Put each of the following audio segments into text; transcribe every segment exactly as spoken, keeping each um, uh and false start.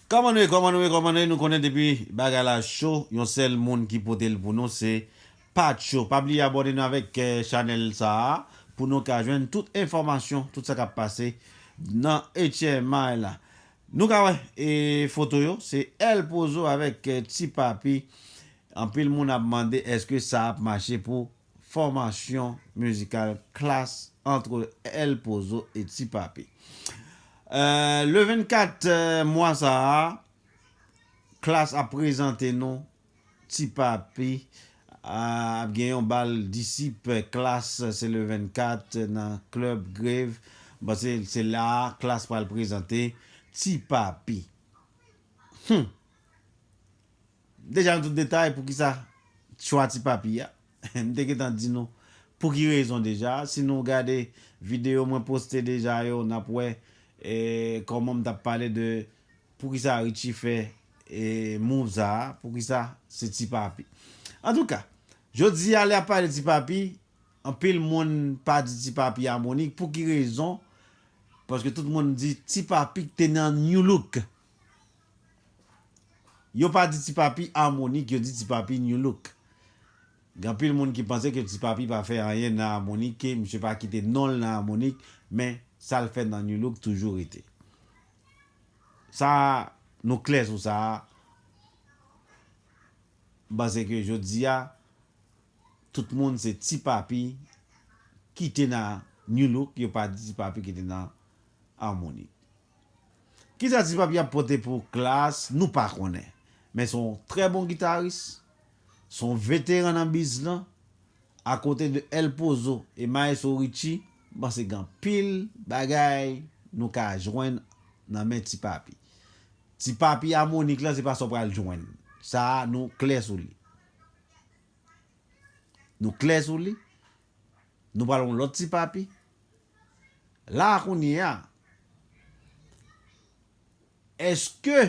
Kòman nou ye, kòman nou ye, kòman nou ye? Nou konnen depi bagay la cho, yon sèl moun ki pote l pou nou se Patcho. Pa bliye abòne nou avèk eh, chanèl sa a pou nou ka jwenn tout enfòmasyon, tout sa k ap pase nan H M I la. Nou ka wè e foto yo, se El Pozo avèk eh, Ti Papi. Anpil moun ap mande èske sa ap mache pou fòmasyon mizikal Klass antre El Pozo e Ti Papi. Euh, le vennkat euh, mwa sa a, Klass ap prezante nou Ti Papi. Ah, ap gen yon bal disip Klass, se le vennkat nan klèb Grave. Bon, se, se la Klass pral prezante Ti Papi. Hmm. Deja nou tout detay poukisa chwa Ti Papi a. M te gentan di nou pou ki rezon deja. Si nou gade videyo mwen poste deja yo, n ap wè eh, kòman m t ap pale de poukisa Richie fè eh, move sa a, poukisa se Ti Papi. Antouka, jodi a lè ap pale Ti Papi, anpil moun pa di Ti Papi a Monique. Pou ki rezon? Paske tout moun di Ti Papi te nan New Look. Yo pa di Ti Papi a Monique, yo di Ti Papi New Look. Gen anpil moun ki panse ke Ti Papi pa fè anyen nan Harmonik, ke misye pa kite non l nan Harmonik, men sa l fè nan New Look toujou rete. Sa a, nou klè sou sa a. M panse ke jodi a, tout moun se Ti Papi ki te nan New Look, yo pa di Ti Papi ki te nan Harmonik. Kisa Ti Papi ap pote pou Klass, nou pa konnen. Men se yon trè bon gitaris, se yon veteran nan biz lan. Akote de El Pozo e Maestro Richie, m panse gen anpil bagay nou ka jwenn nan men Ti Papi. Ti Papi Harmonik lan, se pa sa w pral jwenn. Sa a, nou klè sou li. Nou klè sou li. Nou pral yon lòt Ti Papi. La kounye a, èske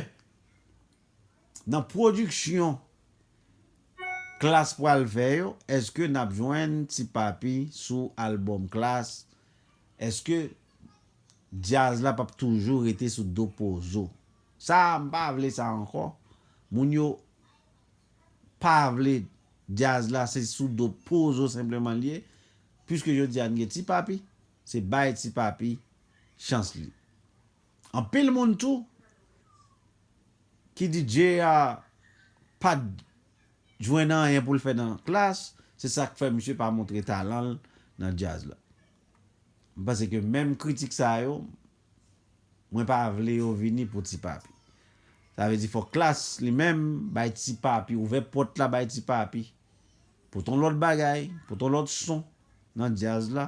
nan pwodiksyon Klass pral fè yo, èske n ap jwenn Ti Papi sou albòm Klass? Èske djaz la p ap toujou rete sou do Pozo? Sa a, m pa vle sa ankò. Moun yo pa vle djaz la, se sou do Pozo senpleman l ye. Piske jodi a n gen Ti Papi, se bay Ti Papi chans li. Anpil moun tou ki di Jay a pa t jwenn anyen pou l fè nan Klass, se sa k fè misye pa montre talan l nan djaz la. M panse ke menm kritik sa yo, mwen pa vle yo vini pou Ti Papi. Sa vle di fòk Klass li menm bay Ti Papi, ouvè pòt la bay Ti Papi. Pote yon lòt bagay, pote yon lòt son nan djaz la.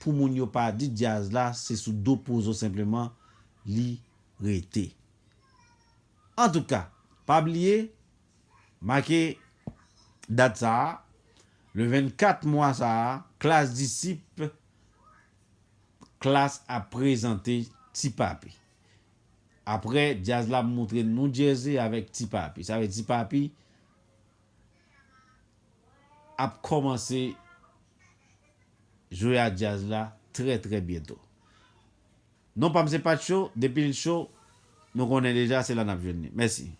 Pou moun yo pa di djaz la, se sou do Pozo senpleman li rete. Antouka, pa bliye, make dat sa a, le vennkat mwa sa a, Klass Disip, Klass ap prezante Ti Papi. Apre, djaz la ap moutre New Jersey avèk Ti Papi. Sa vle Ti Papi ap kòmanse jwe a djaz la trè, trè byento. Non pa m se Patcho, depi l cho, nou konnen deja se la n ap jwenn li. Mèsi.